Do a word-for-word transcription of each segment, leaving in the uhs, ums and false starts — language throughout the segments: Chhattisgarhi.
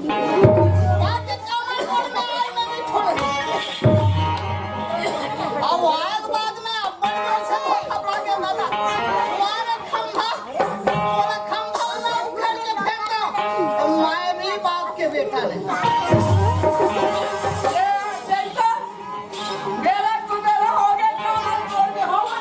बाकी कमल गोड़ में आए में भी छोड़े। अब आए के बाद में अब्बड़ जोर से धोखा पा गया दादा। तुम्हारे खंभा, तुम्हारा खंभा में उखड़ के फेंक दो। मैं भी बाप के बेटा नहीं। ए, जैसा मेरा कुबेरा हो गया, कमल गोड़ में हो गया।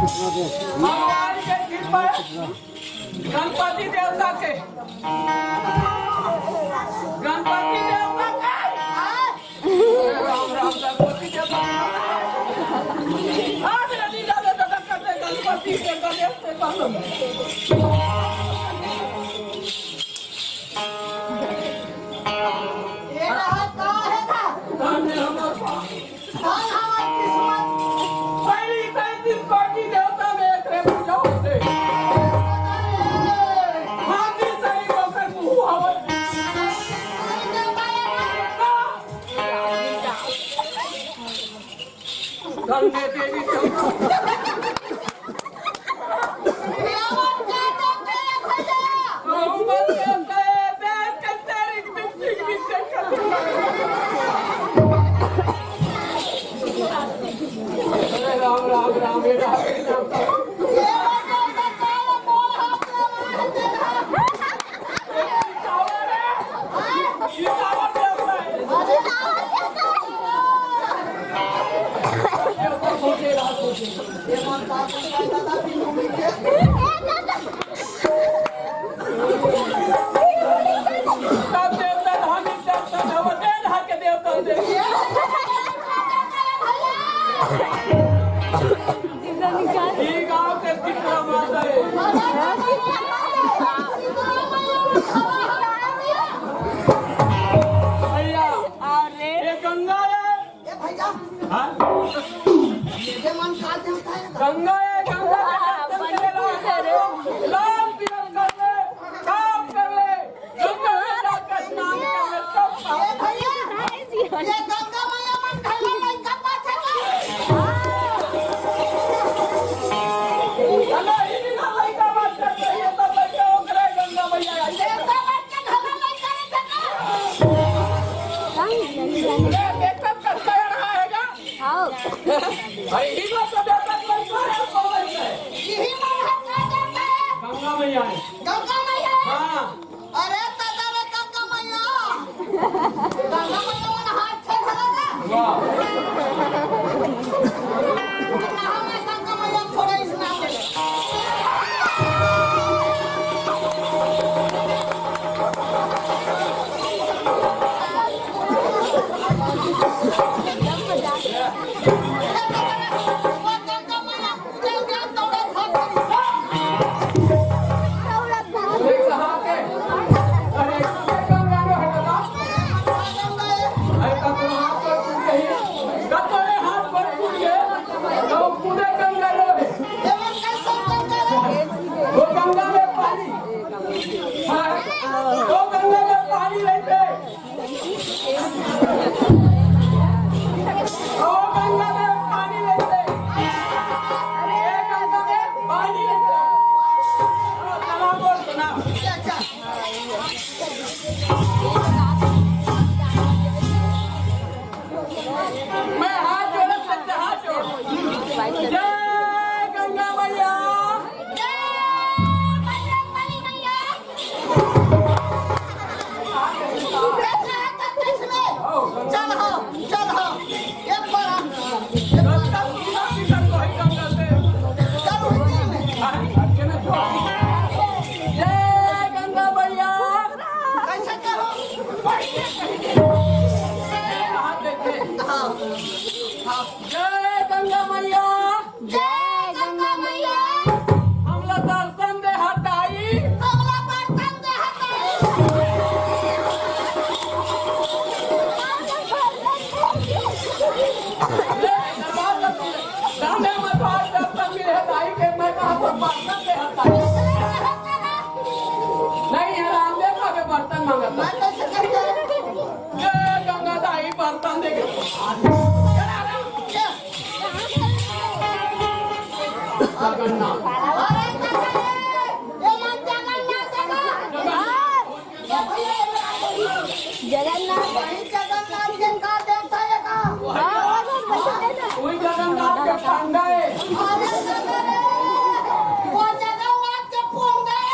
भगवान के कृपा, गणपति देवता के, गणपति देवता के, राम, राम, गणपति देवता के, आज रवि दादा दादा करते गणपति देवता के, ये रहा का है था? धन्य हमार पाप। धन हमार किस्मत। पहली पैंतीस कोटि देवता में एक रे पूजा होते। हाथी सही होकर मुंह हवा। धन में देवी देवता। भैया, ये गंगा है। ए भैया, हाँ? ये मन का देवता है? गंगा है, गंगा के दर्शन करे ला। लाल तिलक कर ले, काम कर ले, गंगा में जाकर स्नान कर ले, सब पाप। ए भैया, ये गंगा मैया मन ढाला लइका पाछे का। अरे, ई बिना लइका बात करते हैं, ये सब लइका ओकरे गंगा मैया आई। लइका बात के ढाला लइका रे बेटा। अरे, बेटा करता रहा है क्या? हाँ। अरे, ई बात तो बेटा करता है, कौन है? जगन्नाथ। अरे जगन्नाथ, जगन्नाथ। जगन्नाथ। जगन्नाथ। वही जगन्नाथ के का देवता है का? हाँ, वो तो वही जगन्नाथ के पंडा है। अरे जगन्नाथ, वो जगन्नाथ के पंडा है।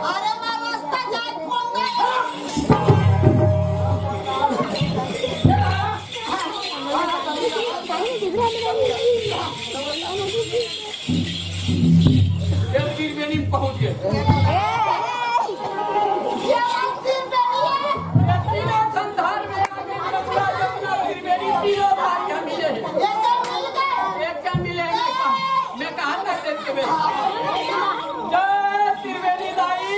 अरे मैं रास्ता जाए पंडा है। ये त्रिवेणी पहुंच गए। ये तीनों संसार में आगे गंगा, जमुना, त्रिवेणी, तीनों धार यहाँ मिले हैं। एक जन मिले, मैं कहा, मैं कहा था तेरे के में। जय त्रिवेणी दाई।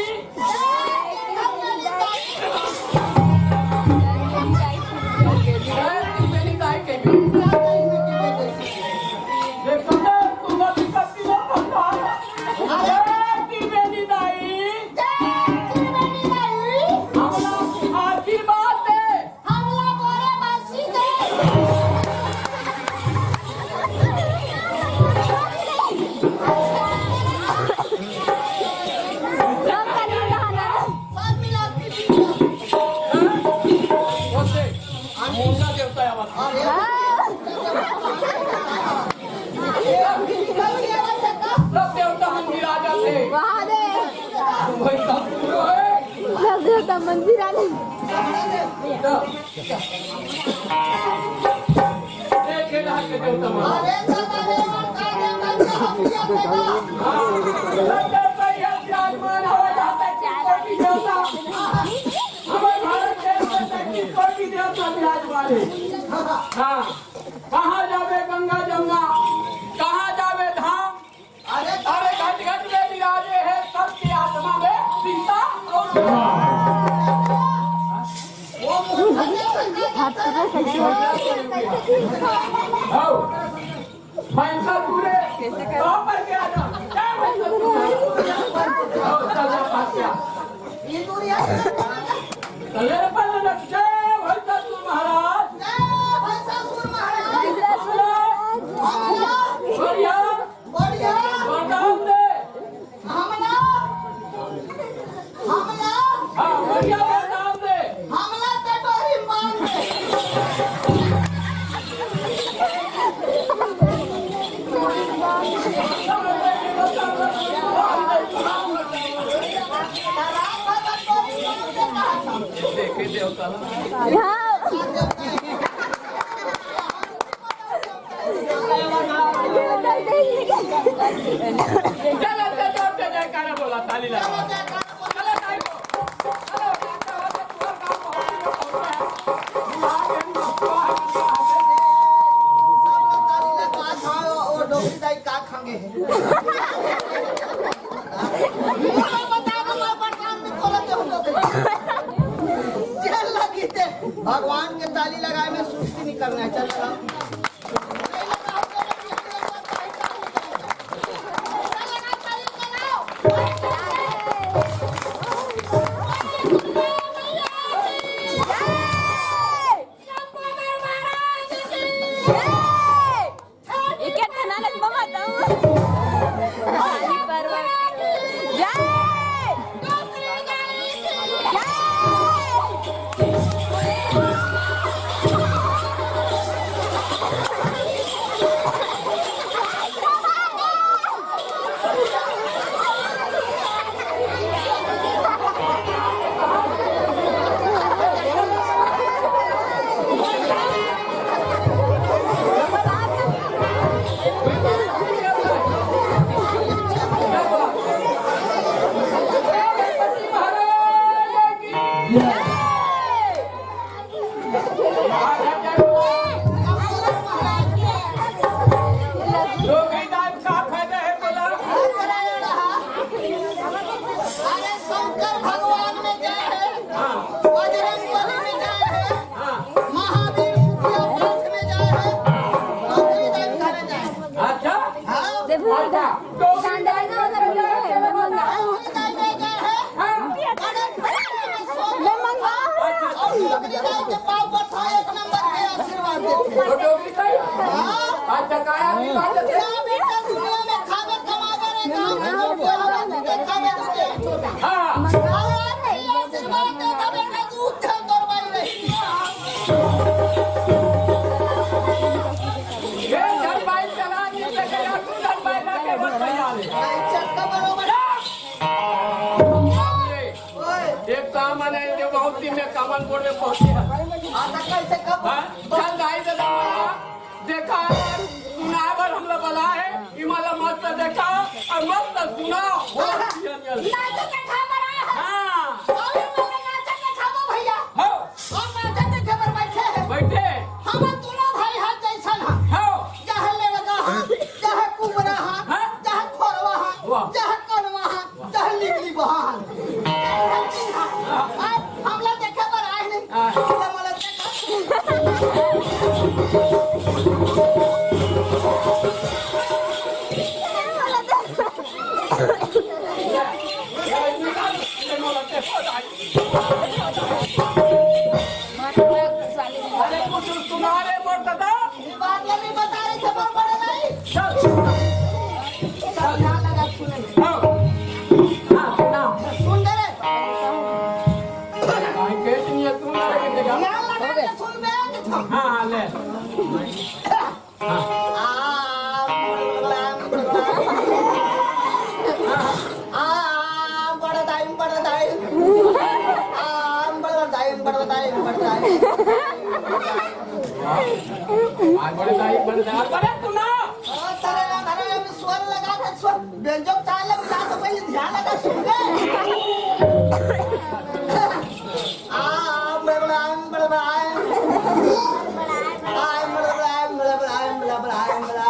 मुंडा देवता है हमारा। सब देवता मन विराजत है। वही सब पूरा है। सब देवता मन विराजत। देखे ना के देवता मन। हाँ, सब देवता यहाँ विराजमान हो जाते हैं, कोटि देवता। हमारे भारत देश में तैंतीस कोटि देवता विराजमान है। हाँ, कहाँ जावे गंगा जमुना, कहाँ जावे धाम, अरे अरे घट घट में विराजे हैं सबके आत्मा में सीता और वो हाथ पकड़ के। हाँ। महिषासुर है, तो पर के आ जा। जय महिषासुर। आओ, चल जा, भाग गया। ये दूर यार। अरे पर लग, जय महिषासुर महाराज। जय महिषासुर महाराज। बढ़िया। बढ़िया। वरदान दे। हमला, हमला, हाँ, बढ़िया, बढ़िया, नाम दे। हमला कटोरी मार दे। हाँ। चलो, चलो, चलो, जयकारा बोला, ताली लगा। चलो, ताली। भगवान के ताली लगाए में सुस्ती नहीं करना है। चल लगा। अरे शंकर भगवान में जाए है, बजरंग बली में जाए है, महावीर सुखिया पाठ में जाए है, बकरी दाई करे जाए है। अच्छा। हाँ। देखो, अच्छा। बकरी दाई में जाए है। हाँ। बड़े बड़े सोने में मंगा। अच्छा, अच्छा। बकरी दाई टकाया की बात है। जा बेटा, दुनिया में खाबे कमाबे रे, गाँव में जो भी हवा तू देखाबे तो दे छोटा। हाँ। अरे, आशीर्वाद दे तो बेटा, दूध चल तोर बाई रे। ये चल भाई, चला, ये चला, तू चल भाई, ना के मत भैया रे। भाई, चल तो बरोबर। ओए। एक काम है, ये बहुत दिन में कमन बोर्ड में पहुंचे हैं। हाँ, तो कैसे कब? हाँ? चल, दाई दादा, देखा, सुना बर हमला बला है, इमाला मस्त देखा और मस्त सुना। हो, चल, चल। नाचे के खबर आया है। हाँ। और ये वाला नाचे के खाबो भैया। हो। हम नाचे के खबर बैठे हैं। बैठे। हम दोनों भाई हाथ जैसा ना। हो। चाहे लड़का हा, चाहे कुमरा हा, हाँ? चाहे खोरवा हा, वाह। चाहे कनवा हा, चाहे लिबली बहा हा। चाहे हल्दी हा। आज हमला देखे बर आए नहीं। हाँ। हमला मोला देखा। अरे कुछ सुना रे मोर दादा। ये बात ला नहीं बता रहे थे, पर बड़े नहीं। चल। चल, यहाँ लगा सुने। हाँ। हाँ, सुना। सुन दे रे। भाई, कैसे नहीं है, तू ना लगे देगा। यहाँ लगा के सुन बे, कि था। हाँ, हाँ, ले। हाँ। आ, बड़ा दाई, बड़ा दाई। आ, बड़ा दाई, बड़ा दाई, बड़ा दाई। आज बड़े दाई, बड़े दाई। अरे सुना। ओ, तरे ना, तरे ना, अभी स्वर लगा के स्वर, बेंजो चाल लग जा तो पहले ध्यान लगा सुन ले। आ, बड़ा, बड़ा, बड़ा, बड़ा। आ, बड़ा, बड़ा, बड़ा, बड़ा, बड़ा, बड़ा, बड़ा।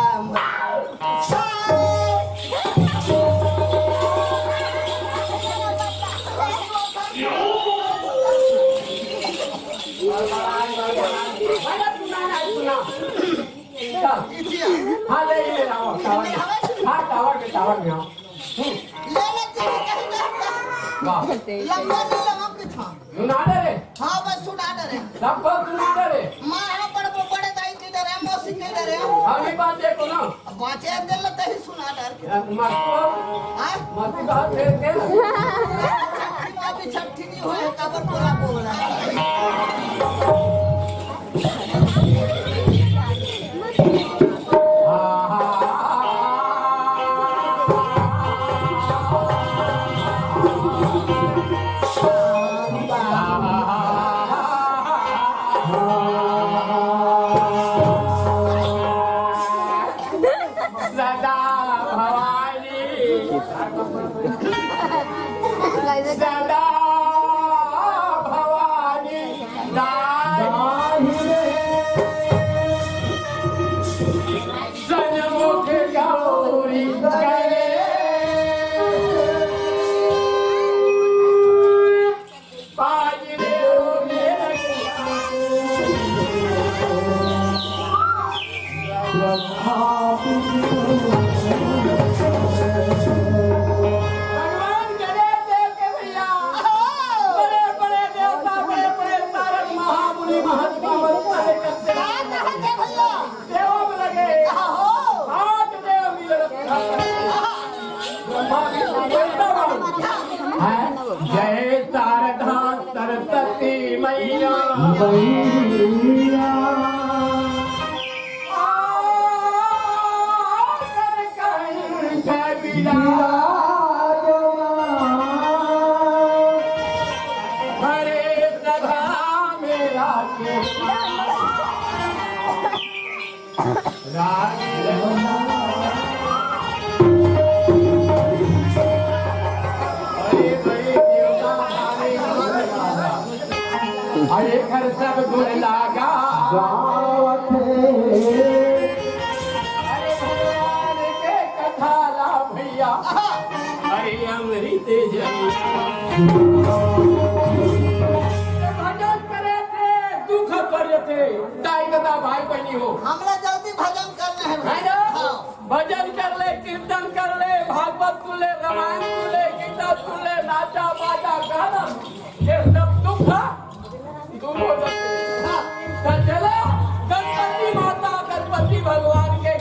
हाँ, ले, ले, आओ, टावर में। हाँ, टावर में, टावर में आओ। हम्म। ले ले, तेरी कहीं ना। वाह। लंबा नहीं लगा कुछ। सुना दे रे। हाँ, बस सुना दे रे। सब कुछ सुना दे रे। माँ, हाँ, बड़, बड़, बड़े दाई के डरे, मौसी के डरे। अगली बात देखो ना। अब बाँचे एक दिन लगता ही सुना डर के। यार, मत को। हाँ? मत को, फिर के? छठी माँ भी छठी नहीं होए, काबर बोला बोला। सदा भवानी, सदा भवानी, दाहिने सन्मुख गौरी करे। भगवान गणेश देव के भैया, बड़े बड़े देवता, बड़े बड़े तारक महामुनि महात्मा बनता है करते। देवों में लगे। हाथ देव मिल रखा। जय शारदा सरस्वती मैया। मैया। कंठ विराजमान। हरे सभा में आके। अरे घर सब गुण लागा। गावत हे। अरे भगवान के कथा ला भैया। अरे अमृत जल। भजन करे थे, दुख करे थे। दाई ददा भाई बहनी हो। हमला जल्दी भजन करना है। है ना? हाँ। भजन कर ले, कीर्तन कर ले, भागवत सुन ले, रामायण सुन ले, गीता सुन ले, नाचा बाजा गाना, ये सब दुख दूर हो जाते हैं। तो चलो, गणपति माता, गणपति भगवान के